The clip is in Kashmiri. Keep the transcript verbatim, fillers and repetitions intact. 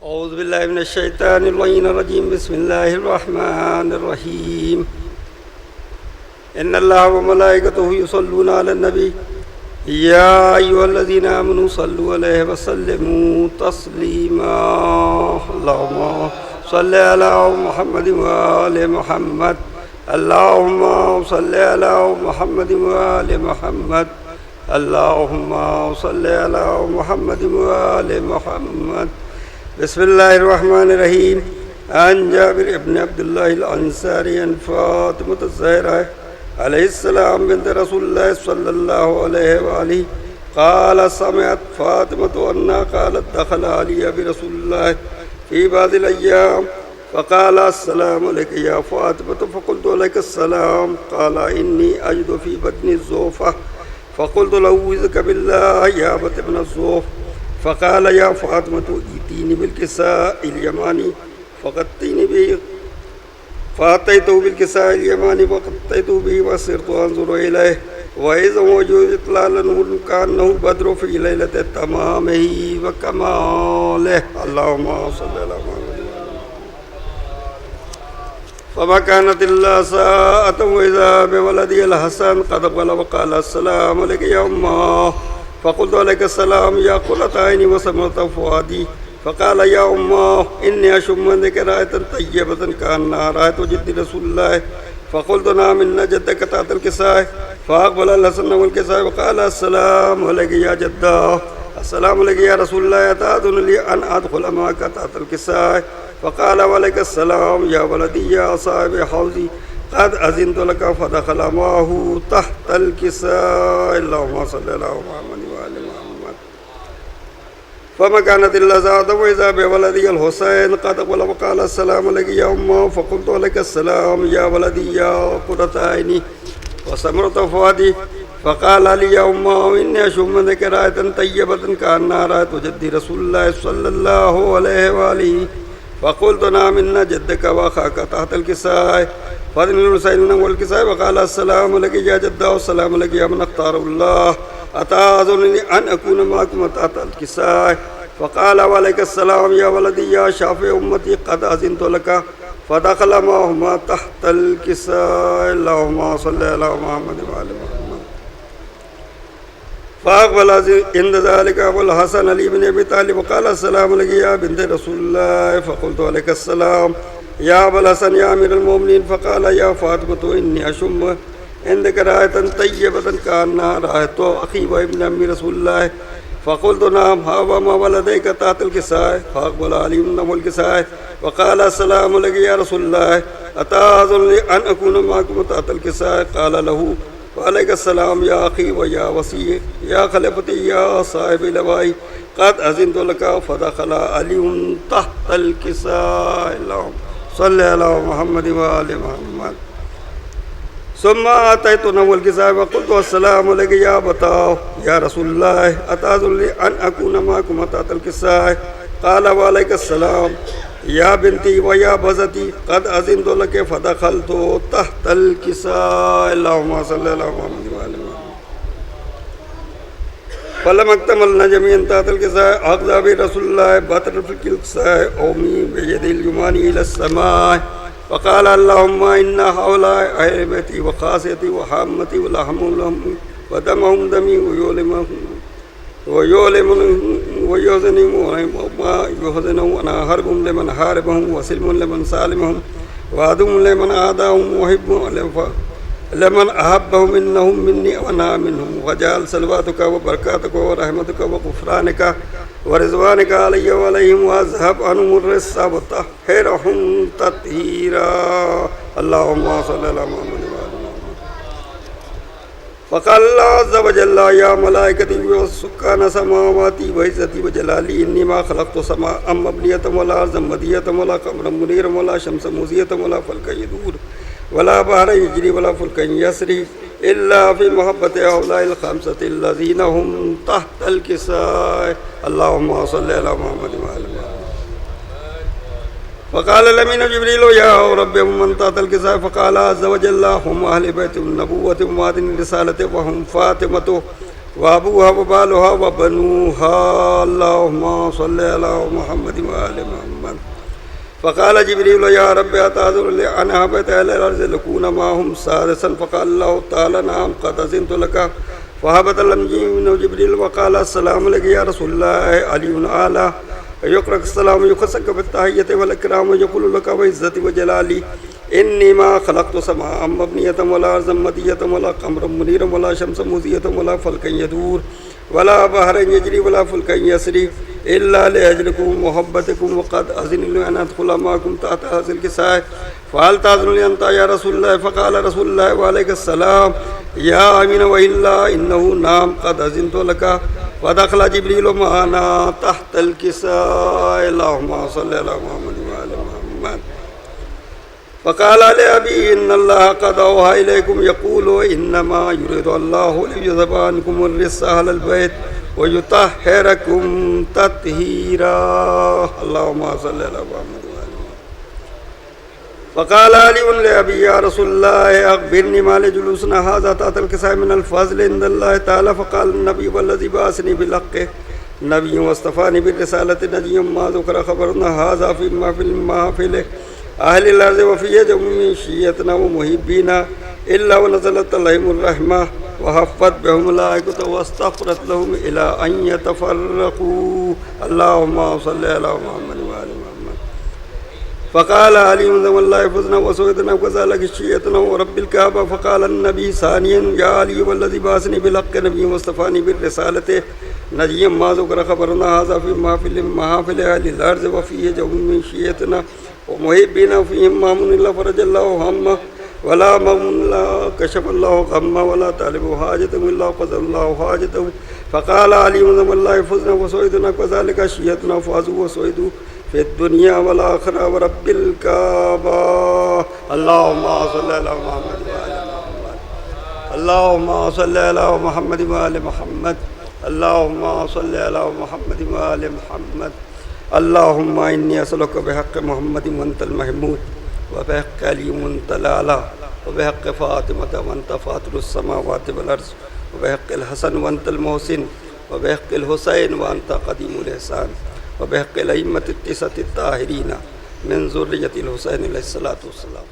أعوذ بالله من الشيطان اللعين الرجيم. بسم الله الرحمن الرحيم. إن الله وملائكته يصلون على النبي. يا أيها الذين آمنوا صلوا عليه وسلموا تسليما. اللهم صل على محمد وآل محمد. اللهم صل على محمد وآل محمد. اللهم صل على محمد وآل محمد. بسم الله الرحمن الرحيم. عن جابر بن عبد الله الأنصاري عن فاطمة الزهراء عليه السلام بنت رسول الله صلى الله عليه وآله قال: سمعت فاطمة أنها قالت: دخل علي برسول الله في بعض الأيام فقال: السلام عليك يا فاطمة. فقلت: عليك السلام. قال: إني أجد في بطني الضعف. فقلت له: أعوذك بالله يا بطن الضعف. فقال: يا فاطمة، ائتيني بالكساء اليماني فغطيني به. فأتيته بالكساء اليماني فغطيته به وصرت أنظر إليه، وإذا وجهه يتلألأ نور كأنه بدر في ليلة تمامه وكماله. اللهم صل على محمد وعلى آل محمد. فما كانت إلا ساعة وإذا بولدي الحسن قد أقبل وقال: السلام عليك يا أماه. فقلت: عليك السلام يا قرة عيني وثمرة فؤادي. فقال: يا أماه، إني أشم عندك رائحة طيبة كأنها رائحة جد رسول الله. فقلت: نعم، إن جدك تحت الكساء. فأقبل الحسن والكساء وقال: السلام عليك يا جداه، السلام عليك يا رسول الله، أتأذن لي أن أدخل معك تحت الكساء؟ فقال: وعليك السلام يا ولدي يا صاحب حوضي، قد أذنت لك. فدخل معه تحت الكساء. اللهم صل على محمد وآل محمد. فما كانت إلا ساعة وإذا بولدي الحسين قد أقبل وقال: السلام عليك يا أماه. فقلت: عليك السلام يا ولدي يا قرة عيني وثمرة فؤادي. فقال لي: يا أماه، إني أشم عندك رائحة طيبة كأنها رائحة جد رسول الله صلى الله عليه وآله. فقلت: نعم، إن جدك وأخاك تحت الكساء. فأذن الحسين والكساء وقال: السلام عليك يا جداه، السلام عليك يا من اختاره الله، أتأذن لي أن أكون معكما تحت الكساء؟ فقال: وعليك السلام يا ولدي يا شافع أمتي، قد أذنت لك. فدخل معهما تحت الكساء. اللهم صل على محمد وآل محمد. فأقبل عند ذلك أبو الحسن علي بن أبي طالب وقال: السلام عليك يا بنت رسول الله. فقلت: عليك السلام يا أبا الحسن يا أمير المؤمنين. فقال: يا فاطمة، إني أشم عندك رائحة طيبة كأنها رائحة أخي وابن عمي رسول الله. فقلت: نعم، ها هما ولديك تحت الكساء. فأقبل علي نحو الكساء وقال: السلام عليك يا رسول الله، أتأذن لي أن أكون معكم تحت الكساء؟ قال له: وعليك السلام يا أخي ويا وصي يا خليفتي يا صاحب لوائي، قد أذنت لك. فدخل علي تحت الكساء. اللهم صل على محمد وآل محمد. ثم أتيت نحو الكساء وقلت: السلام عليك يا أبتاه يا رسول الله، أتأذن لي أن أكون معكما تحت الكساء؟ قال: وعليك السلام يا بنتي ويا بزتي، قد أذنت لك. فدخلت تحت الكساء. اللهم صل على محمد وآل محمد. فلما اكتملنا جميعا تحت الكساء، أخذ بي رسول الله بطرف الكساء أو من بيده اليمانى إلى السماء، فقال: اللهم إن هؤلاء أهل بيتي وخاصتي وعامتي، ولحمهم لحمي ودمهم دمي، ويؤلمهم ويؤلمهم ويحزنهم ما يحزنهم، وأنا حرب لمن حاربهم وسلم لمن سالمهم وعدو لمن عاداهم، محب لمن أحبهم، إنهم مني وأنا منهم. واجعل صلواتك وبركاتك ورحمتك وغفرانك ورضوانك علي وعليهم، واذهب عنهم الرجس وطهرهم تطهيرا. اللهم صل على محمد وعلى آل محمد. فقال الله عز وجل: يا ملائكتي وسكان سماواتي وعزتي وجلالي، إني ما خلقت سماء مبنية ولا أرضا مدحضة ولا قمرا منيرا ولا شمسا مضيئة ولا فلكا يدور ولا بحرا يجري ولا فلكا يسري إلا في محبة هؤلاء الخمسة الذين هم تحت الكساء. اللهم صل على محمد وعلى آل محمد. فقال الأمين جبريل: يا رب، ومن تحت الكساء؟ فقال عز وجل: هم أهل بيت النبوة ومعدن الرسالة، وهم فاطمة وأبوها وبالها وبنوها. اللهم صل على محمد وآل محمد. فقال جبريل: يا رب، أتأذن لي أن أهبط إلى الأرض لأكون معهم سادسا؟ فقال الله تعالى: نعم، قد أذنت لك. فهبط النبي منه جبريل وقال: السلام عليك يا رسول الله، علي أعلى. يقرأ السلام، يخصك بالتحية والإكرام، ويقول لك: وعزتي وجلالي، إني ما خلقت سماء مبنية ولا أرضا مطية ولا قمرا منيرا ولا شمسا مضيئة ولا فلكا يدور ولا بحرا يجري ولا فلكا يسري إلا لأجلكم ومحبتكم، وقد أذن لي أن أدخل معكم تحت هذه الكساء، فهل تأذن لي أنت يا رسول الله؟ فقال رسول الله: وعليك السلام يا أمين، وإلا إنه نعم، قد أذنت لك. فدخل جبريل معنا تحت الكساء. اللهم صل على محمد وآل محمد. فقال لأبي: إن الله قد أوحى إليكم يقول: إنما يريد الله ليذهب عنكم الرجس أهل البيت ويطهركم تطهيرا. اللهم صل على محمد وآل محمد. فقال علي لأبي: يا رسول الله، أخبرني ما لجلوسنا هذا تحت الكساء من الفضل عند الله تعالى. فقال النبي: والذي بعثني بالحق نبيا واصطفاني بالرسالة نجيا ما ذكر خبرنا هذا في محفل من محافل أهل الأرض وفي جمع من شيعتنا ومحبينا إلا ونزلت عليهم الرحمة وحفت بهم الملائكة واستغفرت لهم إلى أن يتفرقوا. اللهم صل على محمد وآل محمد. فقال علي: زم الله فزنا وسويدنا وكذلك شيعتنا ورب الكعبة. فقال النبي ثانيا: يا علي، والذي بعثني بالحق نبيا واصطفاني بالرسالة نجيا ما ذكر خبرنا هذا في محفل من محافل أهل الأرض وفيه جمع من شيعتنا ومحبينا، فيهم مأمون إلا فرج الله همه ولا مغموم إلا كشف الله غمه ولا طالب حاجة إلا قضى الله حاجته. فقال علي: زم الله فزنا وسويدنا وكذلك شيعتنا فازوا وسويدوا في الدنيا والآخرة ورب الكعبة. اللهم صل على محمد وآل محمد. اللهم صل على محمد وآل محمد. اللهم صل على محمد وآل محمد. اللهم إني أسألك بحق محمد وأنت المحمود، وبحق علي وأنت الأعلى، وبحق فاطمة وأنت فاطر السماوات والأرض، وبحق الحسن وأنت المحسن، وبحق الحسين وأنت قديم الإحسان، وبحق الأئمة التسعة الطاهرين من ذرية الحسين عليه الصلاة والسلام.